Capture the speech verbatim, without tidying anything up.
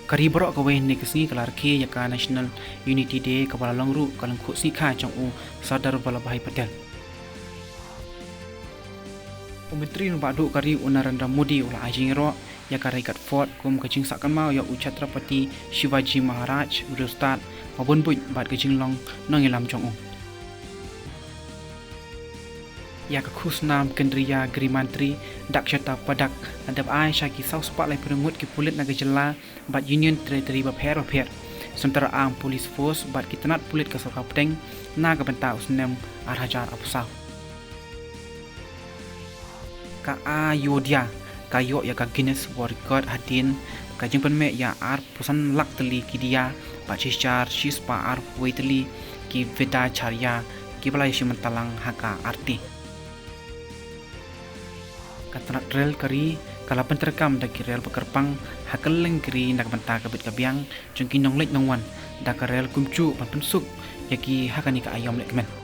Ka ri baroh kawei hynne ka sngi ka la rakhe ïa ka National Unity Day kaba la long ruh ka lyngkhuh sngi kha jong u Sardar Vallabhbhai Patel. U Myntri Rangbah Duh ka ri u Narendra Modi u la ai jingïaroh ïa ka Raigad Fort kum ka jingsahkynmaw ïa u Chhatrapati Shivaji Maharaj, u riewstad ba bun buit bad ka jinglong nongïalam jong u. Ïa ka khusnam Kendriya Grih Mantri Dakshata Padak la dep ai sha ki saw spah laiphew ngut ki pulit na ka jylla bad Union Territory bapher bapher, Central Armed Police Force bad ki tnat pulit ka sorkar pdeng na ka bynta u snem ar hajar arphew saw. Ka Ayodhya ka ïoh ïa ka Guinness World Record hadien ka jingpynmih ïa arphew san lak tylli ki diya bad shi hajar shi spah arphew wei tylli ki Vedacharya kiba la ïashim bynta lang ha ka arti. Ka tnat rel ka ri ka la pyntreikam da ki rel ba kyrpang ha kylleng ka ri na ka bynta ka bit ka biang jong ki nongleit nongwan da ka rel kumjuh ban pynsuk ïa ki ha kane ka aïom lehkmen.